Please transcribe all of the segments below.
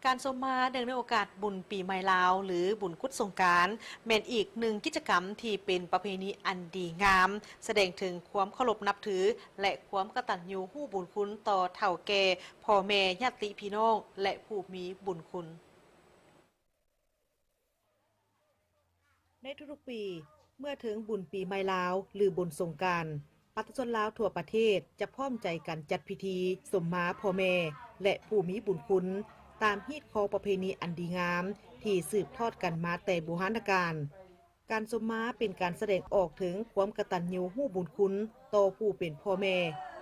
ການສົມມາເນື່ອງໃນໂອກາດບຸນປີໃໝ່ລາວ ຫຼື ບຸນກຸດສົງການ ແມ່ນອີກໜຶ່ງກິດຈະກຳທີ່ເປັນປະເພນີອັນດີງາມ, ສະແດງເຖິງຄວາມເຄົາລົບນັບຖື ແລະ ຄວາມກະຕັນຍູຮູ້ບຸນຄຸນຕໍ່ເຖົ້າແກ່, ພໍ່ແມ່, ຍາດຕິພີ່ນ້ອງ ແລະ ຜູ້ມີບຸນຄຸນ. ໃນທຸກໆປີ, ເມື່ອເຖິງບຸນປີໃໝ່ລາວ ຫຼື ບຸນສົງການ, ປະຊາຊົນລາວທົ່ວປະເທດຈະພ້ອມໃຈກັນຈັດພິທີສົມມາພໍ່ແມ່ ແລະ ຜູ້ມີບຸນຄຸນ ຕາມຮີດຄອງປະເພນີອັນດີງາມທີ່ສືບທອດກັນມາແຕ່ບູຮານນະການ. ການສົມມາເປັນການສະແດງອອກເຖິງຄວາມກະຕັນຍູຮູ້ບຸນຄຸນຕໍ່ຜູ້ເປັນພໍ່ແມ່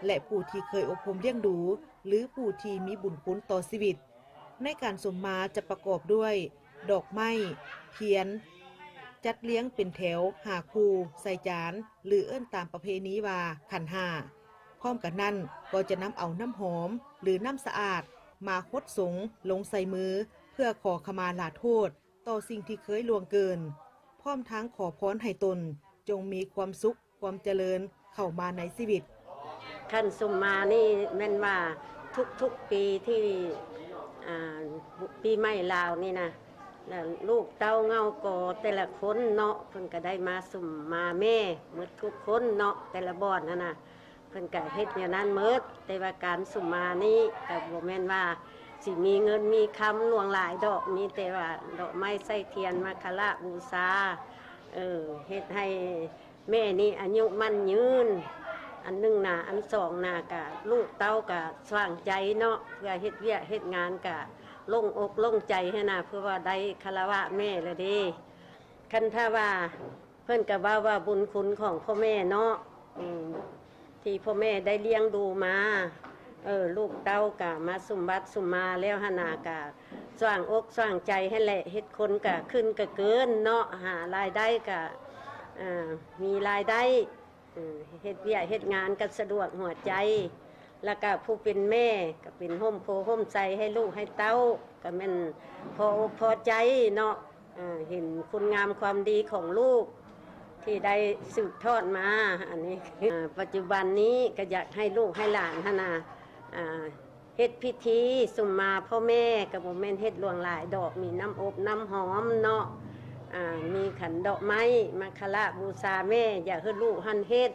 ແລະ ຜູ້ທີ່ເຄີຍອົບຮົມລ້ຽງດູ ຫຼື ຜູ້ທີ່ມີບຸນຄຸນຕໍ່ຊີວິດ. ໃນການສົມມາຈະປະກອບດ້ວຍ ດອກໄມ້, ທຽນ, ຈັດລຽງເປັນແຖວຫ້າຄູ່ໃສ່ຈານ ຫຼື ເອີ້ນຕາມປະເພນີວ່າຂັນຫ້າ. ພ້ອມກັນນັ້ນກໍຈະນຳເອົານ້ຳຫອມ ຫຼື ນ້ຳສະອາດມາຫົດສົງລົງໃສ່ມື ເພື່ອຂໍຂະມາລາໂທດຕໍ່ສິ່ງທີ່ເຄີຍລ່ວງເກີນ, ພ້ອມທັງຂໍພອນໃຫ້ຕົນຈົ່ງມີຄວາມສຸກ ຄວາມຈະເລີນເຂົ້າມາໃນຊີວິດ. ຂັນສົມມານີ້ແມ່ນວ່າທຸກໆປີທີ່ ອ່າ ປີໃໝ່ລາວນີ້ນະ ແລ້ວລູກເຕົ້າເຫງົ້າກໍແຕ່ລະຄົນເນາະ ເພິ່ນກໍໄດ້ມາສົມມາແມ່ໝົດທຸກຄົນເນາະ ແຕ່ລະບ່ອນຫັ້ນນະ ເພິ່ນກໍເຮັດແນວນັ້ນໝົດ. ແຕ່ວ່າການສົມມານີ້ກໍບໍ່ແມ່ນວ່າຊິມີເງິນມີຄຳຫຼວງຫຼາຍດອກ ມີແຕ່ວ່າດອກໄມ້ໃສ່ທຽນ ມາຄາລະບູຊາ ເອີ ເຮັດໃຫ້ ແມ່ນີ້ອາຍຸໝັ້ນຍືນ ອັນໜຶ່ງນະ, ອັນສອງນະ ກະລູກເຕົ້າກະສ້າງໃຈເນາະ ເພື່ອເຮັດວຽກເຮັດງານກະໂລ່ງອົກໂລ່ງໃຈຫັ້ນນະ ເພາະວ່າໄດ້ຄາລະວະແມ່ແລ້ວເດ້. ຄັນຖ້າວ່າເພິ່ນກະເວົ້າວ່າບຸນຄຸນຂອງພໍ່ແມ່ເນາະ ອືມ ທີ່ພໍ່ແມ່ໄດ້ລ້ຽງດູມາ ເອີ ລູກເຕົ້າກະມາສຸມວັດສຸມວາແລ້ວຫັ້ນນະ ກະສ້າງອົກສ້າງໃຈຫັ້ນແຫຼະ ເຮັດຄົນກະຂຶ້ນກະເກີນເນາະ ຫາລາຍໄດ້ກະ ເອີ ມີລາຍໄດ້ ເອີ ເຮັດວຽກເຮັດງານກະສະດວກຫົວໃຈ ລະກະຜູ້ເປັນແມ່ກະເປັນຮົ່ມໂພຮົ່ມໄຊໃຫ້ລູກໃຫ້ເຕົ້າ ກະແມ່ນພໍອົກພໍໃຈເນາະ. ເອີ ເຫັນຄຸນງາມຄວາມດີຂອງລູກທີ່ໄດ້ສືບທອດມາ ອັນນີ້ ເອີ ປັດຈຸບັນນີ້ກະຢາກໃຫ້ລູກໃຫ້ຫຼານຫັ້ນນະ ເຮັດພິທີສຸມມາພໍ່ແມ່ ກະບໍ່ແມ່ນເຮັດຫຼວງຫຼາຍດອກ ມີນ້ຳອົບນ້ຳຫອມເນາະ ມີຂັນດອກໄມ້ ມາຄາລະບູຊາແມ່ ຢາກໃຫ້ລູກຫັ້ນເຮັດ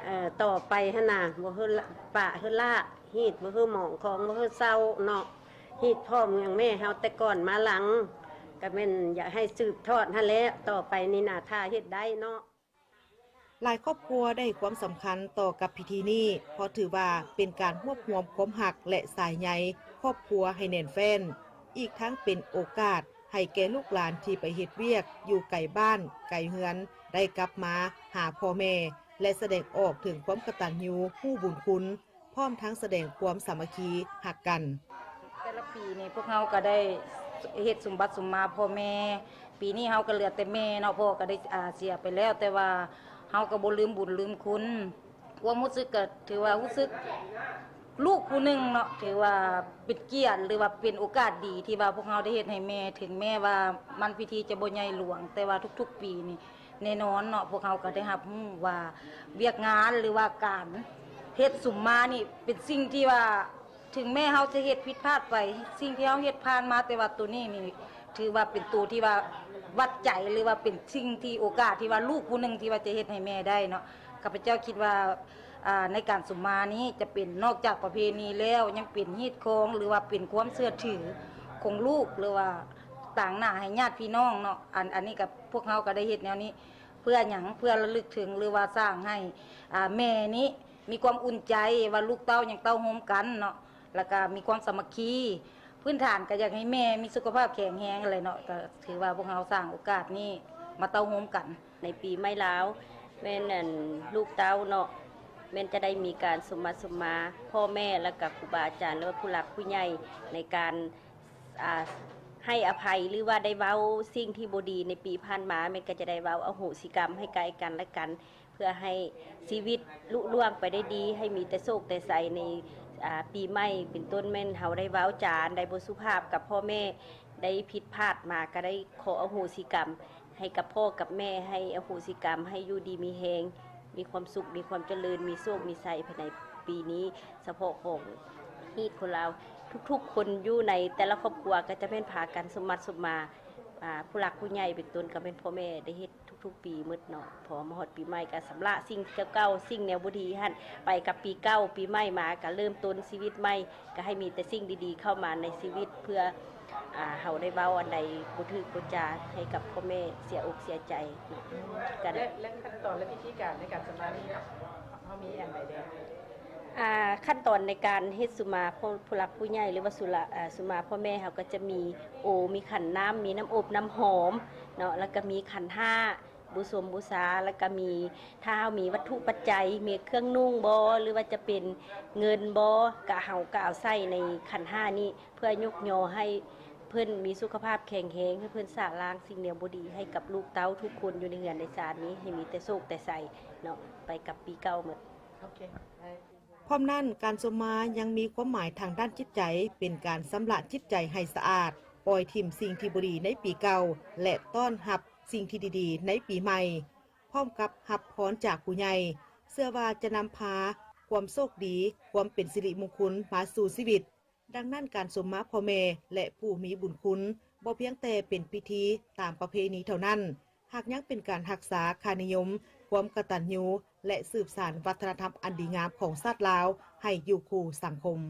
ເອີ ຕໍ່ໄປຫັ້ນນະ ບໍ່ໃຫ້ປະໃຫ້ລະ ຮີດ ບໍ່ໃຫ້ໝອງຄອງ ບໍ່ໃຫ້ເຊົາເນາະ. ຮີດພ້ອມຫຍັງແມ່ເຮົາແຕ່ກ່ອນມາຫຼັງ ກະແມ່ນຢາກໃຫ້ສືບທອດຫັ້ນແຫຼະ ຕໍ່ໄປນີ້ນະ ຖ້າເຮັດໄດ້ເນາະ. ຫຼາຍຄອບຄົວໄດ້ໃຫ້ຄວາມສຳຄັນຕໍ່ກັບພິທີນີ້ ເພາະຖືວ່າເປັນການຮວບຮວມຄວາມຮັກ ແລະ ສາຍໃຍຄອບຄົວໃຫ້ແໜ້ນແຟ້ນ, ອີກທັງເປັນໂອກາດໃຫ້ແກ່ລູກຫຼານທີ່ໄປເຮັດວຽກຢູ່ໄກບ້ານໄກເຮືອນ ໄດ້ກັບມາຫາພໍ່ແມ່ ແລະ ສະແດງອອກເຖິງຄວາມກະຕັນຍູຮູ້ບຸນຄຸນ ພ້ອມທັງສະແດງຄວາມສາມັກຄີຮັກກັນ. ແຕ່ລະປີນີ້ພວກເຮົາກະໄດ້ເຮັດສົມບັດສົມມາພໍ່ແມ່, ປີນີ້ເຮົາກະເຫຼືອແຕ່ແມ່ເນາະ ພໍ່ກະໄດ້ ອາ ເສຍໄປແລ້ວ ແຕ່ວ່າເຮົາກະບໍ່ລືມບຸນລືມຄຸນ. ຄວາມຮູ້ສຶກກະຖືວ່າຮູ້ສຶກລູກຜູ້ໜຶ່ງເນາະ ຖືວ່າເປັນກຽດ ຫຼືວ່າເປັນໂອກາດດີທີ່ວ່າພວກເຮົາໄດ້ເຮັດໃຫ້ແມ່ ເຖິງແມ່ວ່າມັນພິທີຈະບໍ່ໃຫຍ່ຫຼວງ ແຕ່ວ່າທຸກໆປີນີ້ ແນ່ນອນເນາະ ພວກເຮົາກະໄດ້ຮັບຮູ້ວ່າວຽກງານ ຫຼືວ່າການເຮັດສຸມມານີ້ເປັນສິ່ງທີ່ວ່າ ເຖິງແມ່ເຮົາຈະເຮັດຜິດພາດໄປ ສິ່ງທີ່ເຮົາເຮັດຜ່ານມາ ແຕ່ວ່າໂຕນີ້ນີ້ຖືວ່າເປັນໂຕທີ່ວ່າວັດໃຈ ຫຼືວ່າເປັນສິ່ງທີ່ໂອກາດທີ່ວ່າລູກຜູ້ໜຶ່ງທີ່ວ່າຈະເຮັດໃຫ້ແມ່ໄດ້ເນາະ. ຂ້າພະເຈົ້າຄິດວ່າ ອາ ໃນການສຸມມານີ້ຈະເປັນ ນອກຈາກປະເພນີແລ້ວ ຍັງເປັນຮີດຄອງ ຫຼືວ່າເປັນຄວາມເຊື່ອຖືຂອງລູກ ຫຼືວ່າຕາງໜ້າໃຫ້ຍາດພີ່ນ້ອງເນາະ. ອັນ ອັນນີ້ກະ ພວກເຮົາກະໄດ້ເຮັດແນວນີ້ ເພື່ອຫຍັງ? ເພື່ອລະລຶກເຖິງ ຫຼືວ່າສ້າງໃຫ້ ອາ ແມ່ນີ້ມີຄວາມອຸ່ນໃຈວ່າລູກເຕົ້າຍັງເຕົ້າໂຮມກັນເນາະ ລະກະມີຄວາມສາມັກຄີ. ພື້ນຖານກະຢາກໃຫ້ແມ່ມີສຸຂະພາບແຂງແຮງຫັ້ນແຫຼະເນາະ. ກະຖືວ່າພວກເຮົາສ້າງໂອກາດນີ້ມາເຕົ້າໂຮມກັນ. ໃນປີໃໝ່ລາວ ແມ່ນ ອັນ ລູກເຕົ້າເນາະ ແມ່ນຈະໄດ້ມີການສົມມາສົມມາພໍ່ແມ່ ລະກະຄູບາອາຈານ ຫຼືວ່າຜູ້ຫຼັກຜູ້ໃຫຍ່ ໃນການ ອາ ໃຫ້ອະໄພ ຫຼືວ່າໄດ້ເວົ້າສິ່ງທີ່ບໍ່ດີໃນປີຜ່ານມາ ແມ່ນກະຈະໄດ້ເວົ້າອະໂຫສິກຳໃຫ້ແກ່ກັນແລະກັນ ເພື່ອໃຫ້ຊີວິດລຸລ່ວງໄປໄດ້ດີ ໃຫ້ມີແຕ່ໂຊກແຕ່ໄຊໃນ ອາ ປີໃໝ່ ເປັນຕົ້ນແມ່ນເຮົາໄດ້ເວົ້າຈາອັນໃດບໍ່ສຸພາບກັບພໍ່ແມ່ ໄດ້ຜິດພາດມາກະໄດ້ຂໍອະໂຫສິກຳໃຫ້ກັບພໍ່ກັບແມ່ ໃຫ້ອະໂຫສິກຳ ໃຫ້ຢູ່ດີມີແຮງ ມີຄວາມສຸກ ມີຄວາມຈະເລີນ ມີໂຊກມີໄຊພາຍໃນປີນີ້ ສະເພາະຂອງຮີດຄົນລາວ ທຸກໆຄົນຢູ່ໃນແຕ່ລະຄອບຄົວກໍຈະແມ່ນພາກັນສົມໝັດສົມມາ ອ່າ ຜູ້ຫຼັກຜູ້ໃຫຍ່ເປັນຕົ້ນກໍແມ່ນພໍ່ແມ່ໄດ້ເຮັດທຸກໆປີໝົດເນາະ. ພໍມາຮອດປີໃໝ່ກໍຊຳລະສິ່ງເກົ່າໆ ສິ່ງແນວບໍ່ດີຫັ້ນໄປກັບປີເກົ່າ. ປີໃໝ່ມາກໍເລີ່ມຕົ້ນຊີວິດໃໝ່ ກໍໃຫ້ມີແຕ່ສິ່ງດີໆເຂົ້າມາໃນຊີວິດ ເພື່ອ ອ່າ ເຮົາໄດ້ເວົ້າອັນໃດບໍ່ຖືກບໍ່ຈາໃຫ້ກັບພໍ່ແມ່ເສຍອົກເສຍໃຈເນາະ. ກໍ ແລະ ແລະ ຂັ້ນຕອນ ແລະ ວິທີການໃນການສະມານີ້ເຮົາມີອັນໃດແດ່? ອ່າ ຂັ້ນຕອນໃນການເຮັດສຸມາ ຜູ້ ຜູ້ຫຼັກຜູ້ໃຫຍ່ ຫຼືວ່າສຸລະ ເອີ ສຸມາພໍ່ແມ່ ເຮົາກໍຈະມີໂອ ມີຂັນນ້ຳ ມີນ້ຳອົບນ້ຳຫອມເນາະ ແລ້ວກໍມີຂັນຫ້າ ບູຊົມບູຊາ ແລ້ວກໍມີ ຖ້າເຮົາມີວັດຖຸປັດໄຈ ມີເຄື່ອງນຸ່ງບໍ ຫຼືວ່າຈະເປັນເງິນບໍ ກະເຮົາກໍເອົາໃສ່ໃນຂັນຫ້ານີ້ ເພື່ອຍົກຍໍໃຫ້ເພິ່ນມີສຸຂະພາບແຂງແຮງ ໃຫ້ເພິ່ນສະລ້າງສິ່ງແນວບໍ່ດີໃຫ້ກັບລູກເຕົ້າທຸກຄົນຢູ່ໃນເຮືອນໃນຊານນີ້ ໃຫ້ມີແຕ່ໂຊກແຕ່ໄຊເນາະ ໄປກັບປີເກົ່າໝົດ. ພ້ອມນັ້ນ, ການສົມມາຍັງມີຄວາມໝາຍທາງດ້ານຈິດໃຈ, ເປັນການຊຳລະຈິດໃຈໃຫ້ສະອາດ, ປ່ອຍຖິ້ມສິ່ງທີ່ບໍ່ດີໃນປີເກົ່າ ແລະ ຕ້ອນຮັບສິ່ງທີ່ດີໆໃນປີໃໝ່, ພ້ອມກັບຮັບພອນຈາກຜູ້ໃຫຍ່. ເຊື່ອວ່າຈະນຳພາຄວາມໂຊກດີ, ຄວາມເປັນສິລິມຸງຄຸນມາສູ່ຊີວິດ. ດັ່ງນັ້ນ, ການສົມມາພໍ່ແມ່ ແລະ ຜູ້ມີບຸນຄຸນ ບໍ່ພຽງແຕ່ເປັນພິທີຕາມປະເພນີເທົ່ານັ້ນ, ຫາກຍັງເປັນການຮັກສາຄ່ານິຍົມ, ຄວາມກະຕັນຍູ ແລະ ສືບສານວັດທະນະທຳອັນດີງາມຂອງຊາດລາວໃຫ້ຢູ່ຄູ່ສັງຄົມ.